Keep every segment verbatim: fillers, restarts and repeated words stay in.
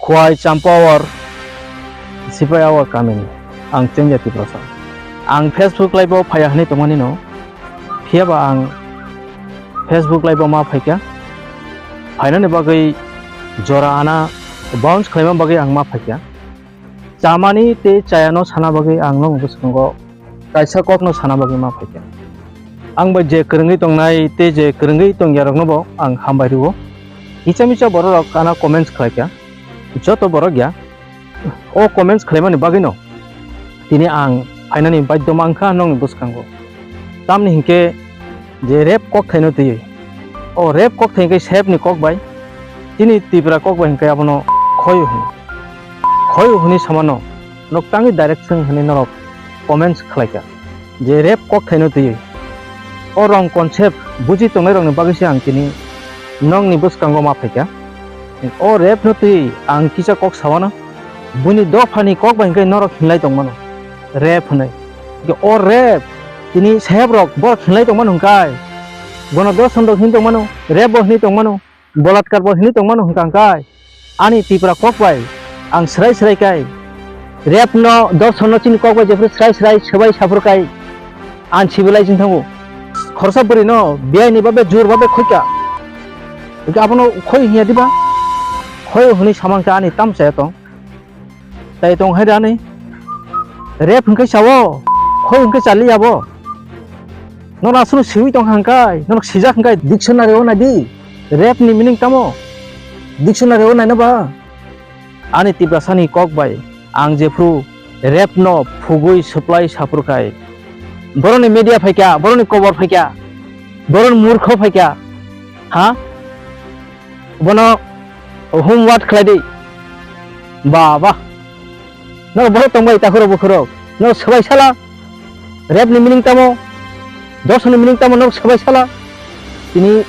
Khowai Champawar, Sipai Awar kamini. Ang Chengya Tiprasa. Ang Facebook live o phaiya hinwi tongmani no. Phiya ba ang Facebook live o ma phaikha. Phainani bagwi jora ana bounce khlaima bagwi ang ma phaikha. Chamani tei chayano sana bagwi ang nokni bwskango kaisa kokno sana bagwi ma phaikha. Ang bai je kwrwngwi tongnai tei je kwrwngwi tongyarokno bo ang hambai rwo. Kisa misa bororok ana comments khlaikha. Joto borok ya. O comments khlaimani bagwino tini ang phainani baidhyo mankha nokni bwskango. Tamni hinkhe je rap kokthaino twiwi. O rap kokthai hinkhe sahebni kok bai, chini Tripura kok bai hinkhe abono khoyo hino. Khoyo hwnwi samano, nok tangwi direct swng hwnwi norok comments khlaikha. Je rap kokthaino twiwi. O wrong concept buji tongnairokni bagwi se ang tini nokni bwskango ma phaikha. O rap no twiwi ang kisa kok sawano. Buini dophani kok bai hwnkhe norok hinlai tongmano. Rap hwnwi. Hwnkhe o rap tini sahebrok borok hinlai tongmano hwnkhe. Gono dorsonrok hinwi tongmano. Rap bo hinwi tongmano. Bolatkar bo hinwi tongmano hwnkha hwnkhe ani Tripura kok bai ang swrai swrai kai rap no dorsonno chini kok bai jephuru swrai swrai swbai saphuru kai ang sibilai chwng thango. Khoroksa bwrwi no biyai ni babe jur babe khoika. Hwnkhe abono khoi hinya diba? Khoi hwnwi samang khe ani tam chaya tong. Tai tong hai rani. Rap hwnkhe sao, khoi hwnkhe chaliya bo. Nono aswk siwi tong hangkai, nono sijak hangkai dictionary o nai di. Rap ni meaning tamo? Dictionary o naina ba? Ani Tiprasani kok bai ang jephru rap no phugwi supply saphru khai. Boroni media phaikha, boroni kobor phaikha, boroni murkho phaikha. Ha? Bono homework khlai di. Ba, ba. Norok bohrok tongbai takhurok bukhurok. Norok swbai sala. Rap ni meaning tamo? Dorsoni meaning tamo norok swbai sala? Tini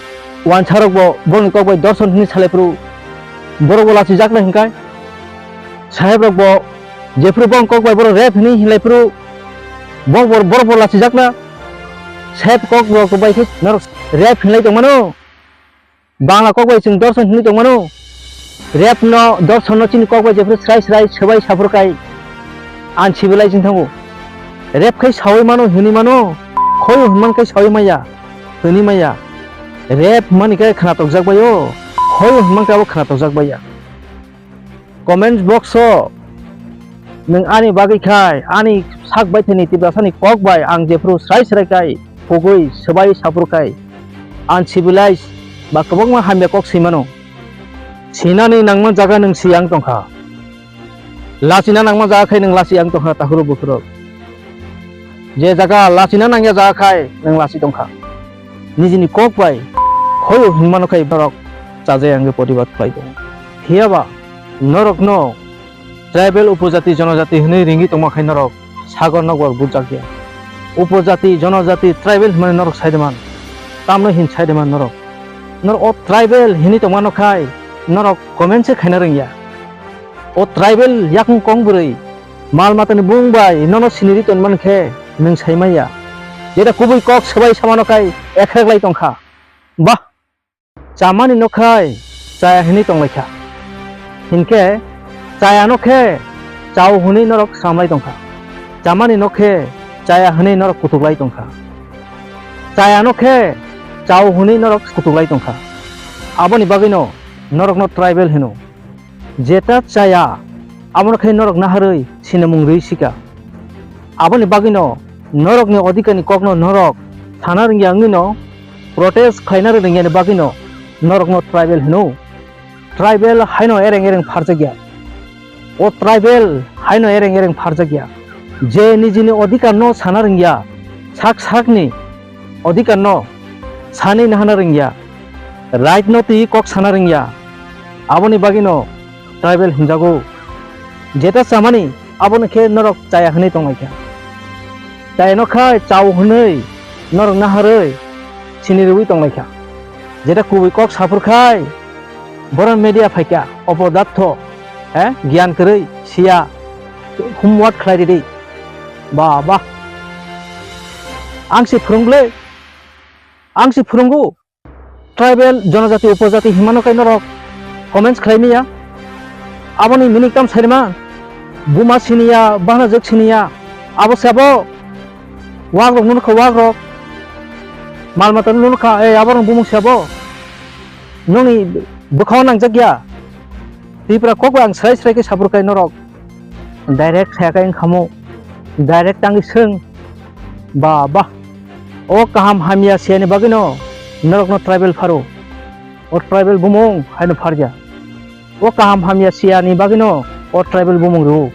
wansarok bo borokni kok bai dorson hwnwi salai phuru borok bo lachijaknai hwnkhai. Saheb rok bo jephuru borokni kok bai borok rap hwnwi hinlai phuru borok bo, borok bo lachijakna. Saheb kok rok bai khe norok rap hinlai tongmano. Bangla kok bai chwng dorson hinwi tongmano. Rap no dorson no chini kok bai jephuru srai srai swbai saphuru kai ang sibilai chwng thango. Rap khai sawi mano hinwi mano. Khoyo hwnman khai sawi maya. Hwnwi maya. Rap hwnmani khai khna tokjak baio. Khoyo hwnman khai abo khna tokjak baiya. Comment box o nwng ani bagwi khai, ani sak baithani Tiprasani kok bai ang jephuru srai srai khai phugwi swbai saphuru khai ang civilized ba kwbangma hamya kok swi mano. Sinani nangma jaga nwng siyang tongkha. Lachina nangma jaga khai nwng lachiyang tongkha takhurok bukhurok. Je jaga lachina nangya jaga khai nwng lachi tongkha. Nijini kok bai khoyo hwnmano khai norok chajai ang protibad khlai tongo. Phiya ba norokno tribal upojati jonojati hwnwi ringwi tongma khai norok sagor nokbar bujak ya. Upojati jonojati tribal hwnmani norok sai de man. Tamno hin sai de man norok. Norok o tribal hinwi tongmano khai norok comment se khaina rwngya. O tribal yakung kong bwrwi mal matani bung bai nono siniri tonman khe nwng sai maya. Jeta kubui kok swbai samano khai ekhrek lai tongkha. Bah! Chamani no khai chaya hinwi tonglaikha. Hinkhe chaya no khe chao hwnwi norok samlai tongkha. Chamani no khe chaya hwnwi norok kutuklai tongkha. Chaya no khe chao hwnwi norok kutuklai tongkha. Aboni bagwino norokno tribal hino. Jeta chaya, abono khe norok naharwi sinamung rwi sika. Aboni bagwino norokni odhikarni kokno norok sana rwngya wngwino protest khlaina rwngyani bagwino norokno tribal hino. Tribal haino ereng ereng pharjakya. O tribal haino ereng ereng pharjakya. Je nijini odhikarno sana rwngya, sak sakni odhikarno sanwi nahana rwngya, right no twi kok sana rwngya, aboni bagwino tribal hinjago. Jeta chamani abono khe norok chaya hwnwi tonglaikha. Chaya no khai chao hwnwi norok naharwi sini rwui tonglaikha. Jeta kubui kok saphur khai boron media phaikha, opodatho, eh, giyan kwrwi siya, homework khlai ridi. Ba, ba. Ang se phwrwng ble. Ang se phwrwngo. Tribal, jonojati, upojati himano kai norok comments khlai miya. Aboni minik tam sairima, buma siniya, bahnajak siniya, abo se abo, wagrok nukha wagrok, mal mata nukha, ei aborok bumung se abo, nokni bwkhao nangjak ya. Tripura kok bai ang srai srai khe saphuru kai norok, direct saya kai wngkhamu, direct tangwi swng, ba ba, o kaham hamya siyani bagwino norokno tribal pharo, o tribal bumung haino pharya. O kaham hamya siyani bagwino o tribal bumung rwo.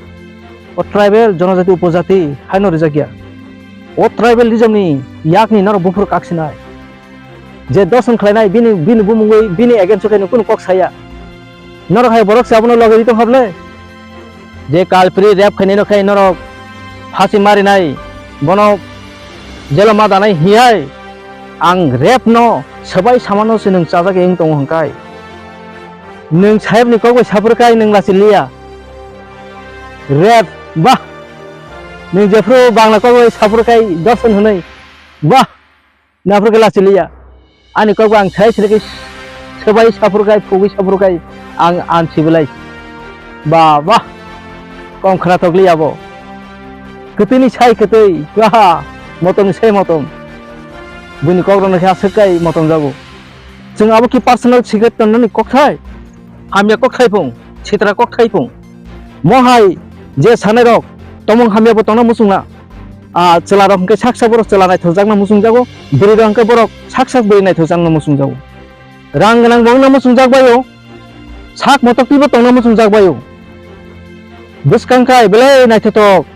O tribal, jonojati, upojati haino rijak ya. O tribalism ni yakni norok buphuru kaksinai. Je doson khlainai bini, bini bumungwi bini against o khaino kunu kok saya. Norok hai borok se abono loge ri tong hable. Je kalpri rep khainai no khai norok phasi marinai, bono jelo ma danai hiyai. Ang rep no swbai samano se nwng chajak wng tongo hwnkhai. Nwng saheb ni kok bai saphuru kai nwng lachi liya. Rep, bah! Nwng jephru Bangla kok bai saphuru kai doson hwnwi, bah! Naphuru khe lachi liya. Ani kok bai ang saheb siri kai swbai saphuru kai, phugwi saphuru kai ang, ang civilized. Ba, bah! Kom khwnathok liya bo. Kwtwini sai kwtwi, bah! Motom ni sai motom. Buini kok rok no khe aswk kai motom jago. Chwng abo ki personal secret tonnani kokthai? Hamya kokthai phung, sitra kokthai phung. Mohai je sanai rok tomung hamya bo tongna muchungna. A chwla rok hwnkhe sak sak borok chwla naithokjakna muchungjago, bwrwi rok hwnkhe borok sak sak bwrwi naithokjakna muchungjago. Rang gwnang bo wngna muchungjak baio, sak motok twibo tongna muchungjak baio. Bwskang kai belai naithotok,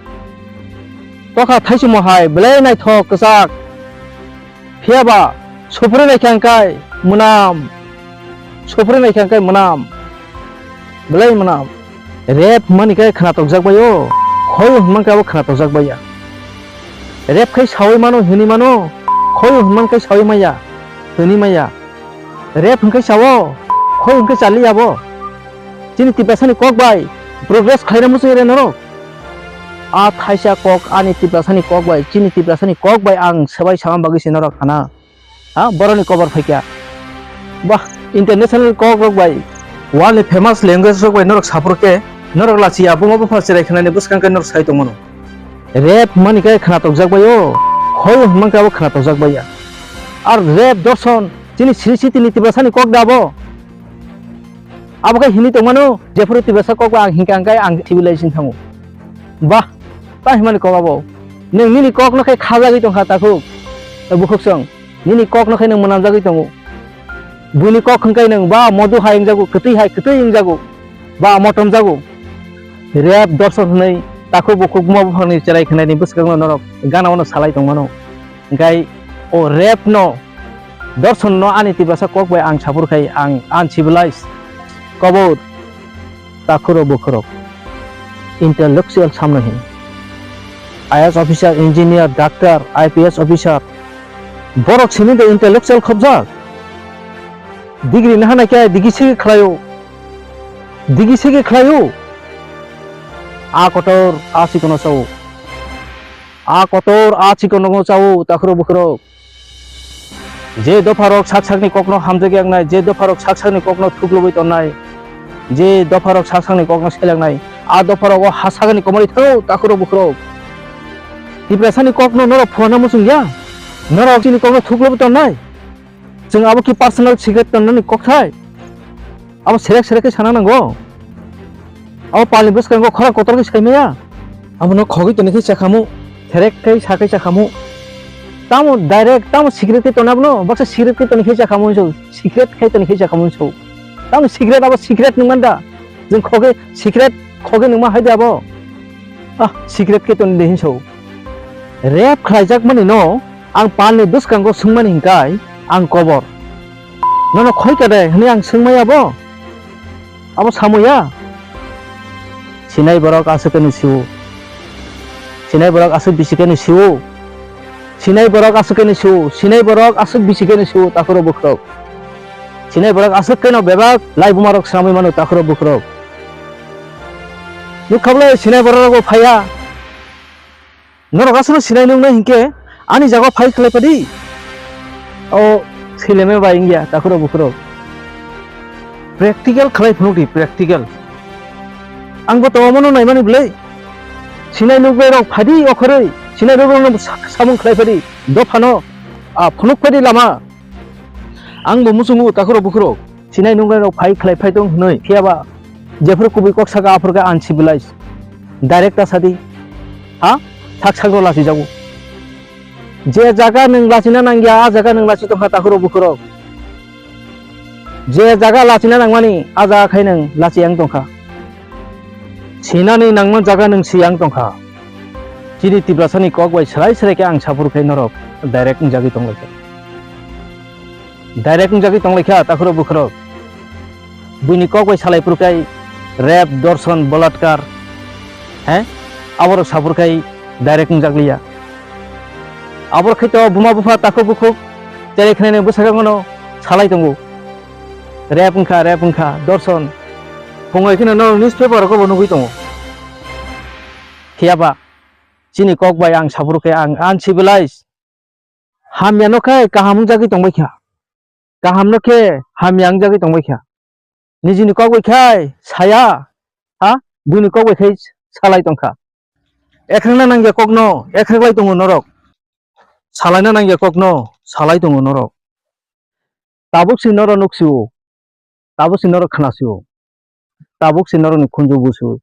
tokha thaisumo hai belai naithok kwchak. Phiya ba, suphuri naikha hwnkhe mwnam. Suphuri naikha hwnkhe mwnam. Belai mwnam. Rep hwnmani khe khwnathokjak bai o. Khoyo hwnman khe abo khwnathokjak bai ya. Rep khai sawi mano, hini mano. Khoyo hwnman khe sawi maya. Hini maya. Rep hwnkhe sao. Khoyo hwnkhe chali abo. Chini Tiprasani kok bai progress khlaina muchung re norok. A thaisa kok, ani Tiprasani kok bai, chini Tiprasani kok bai ang swbai sama bagwi se norok khana. Ha, boroni kobor phaikha. Bah, international kok rok bai, world ni famous language rok bai norok saphuru khe, norok lachiya, buma bupha cherai khnani bwskang khe norok sai tongmano. Rep hwnmani khe khwnathokjak bai o, khoi hwnman khe abo khwnathokjak bai ya. Ar rep dorson, chini sri siti ni Tiprasani kok da bo? Abo khe hini tongmano, jephuru Tiprasa kok ba ang hinkha hwnkhe ang civilization thango. Bah, ta himani kok abo. Nwng nini kok no khe khajagwi tongkha takhuk, bukhuk song. Nini kok no khe nwng mwnamjagwi tongo. Buini kok hwnkhe nwng ba modu hai wngjago, kwtwi hai kwtwi wngjago, ba motomjago. Rep dorson hwnwi takhuk bukhuk buma buphangni cherai khnaini bwskango norok gana-o no salai tongmano. Hwnkhe o rep no Dorson no ani Tiprasa kok bai ang saphuru khai ang uncivilized. Kobor takhurok bukhurok intellectual samno hin. I A S officer, engineer, doctor, I P S officer, borok simi de intellectual khobjak. Degree naha nai khe digi sigi khlaio. Digi sigi khlaio. A kotor a chikono chao. A kotor a chikono chao takhurok bukhurok. Je dopharok sak sakni kokno hamjak yaknai, je dopharok sak sakni kokno thuklubui tonnai, je dopharok sak sakni kokno seleknai, a dopharok o ha sakni komori thango takhurok bukhurok. Tiprasani kokno norok phuarna muchung ya, norok chini kokno thuklubui tonnai. Chwng abo ki personal secret tonnani kokthai? Abo serek serek khe sana nango. Abo palni bwskango khorang kotor khe sai maya. Abono khogwi toni khe chakhamu, serek khe sakai chakhamu. Tamo direct, tamo secret khe toni abono, baksa secret khe toni khe chakhamu hinso, secret khe toni khe chakhamu hinso. Tamo secret abo secret nungman da? Jwng khogwi secret khogwi nungma hai de abo. Ah, secret khe toni de hinso. Rep khlaijak mani no ang palni bwskango swngmani hinkai ang kobor. Nono khoi kade hwnwi ang swngmaya bo? Abo samoya? Sinai borok aswk khe ni siwo. Sinai borok aswk bisi khe ni siwo. Sinai borok aswk khe ni siwo. Sinai borok aswk bisi khe ni siwo takhurok bukhurok. Sinai borok aswk khe no bebak lai buma rok swnamwi mano takhurok bukhurok. Nukha bwlai sinai borok rok bo phaiya. Norok aswkno sinai nuknai hinkhe ani jaga phai khlai padi. O sileme bai wngya takhurok bukhurok. Practical khlai phunukdi, practical. Ang bo tongmano naimani bwlwi. Sinai nuknai rok phadi okhorwi, sinai rok rokno sa-, samung khlai phadi, dophano, a, phunuk phadi lama. Ang bo muchungo takhurok bukhurok, sinai nuknai rok phai khlai phai tong hwnwi, phiyaba jephuru kubui kok saka aphuru khe uncivilized. Direct ta sadi, ha? Sak sakno lachijago. Je jaga nwng lachina nangya, a jaga nwng lachi tongkha takhurok bukhurok. Je jaga lachina nangmani, a jaga khai nwng lachi yang tongkha. Sinani nangma jaga nwng si yang tongkha. Chini Tiprasani kok bai swrai swrai khe ang saphuru khe norok direct wngjagwi tonglaikha. Direct wngjagwi tonglaikha takhurok bukhurok. Buini kok bai salai phuru khe rape, dorson, balatkar, he? Aborok saphuru khe direct wngjak liya. Aborok khe to buma bupha takhuk bukhuk cherai khnaini bwsakangno salai tongo. Rape wngkha, rape wngkha, dorson. Phungo kheno norok newspaper rogo bo nugwi tongo. Phiyaba chini kok bai ang saphuru khe ang uncivilized. Hamyano khe kaham wngjagwi tongbaikha. Kahamno khe hamya wngjagwi tongbaikha. Nijini kok bai khai saya, ha? Buini kok bai khai salai tongkha. Ekhrengna nangya kokno, ekhrek lai tongo norok. Salaina nangya kokno, salai tongo norok. Tabuk si norok nuksio, tabuk si norok khnasio, tabuk si norokni khunju busio,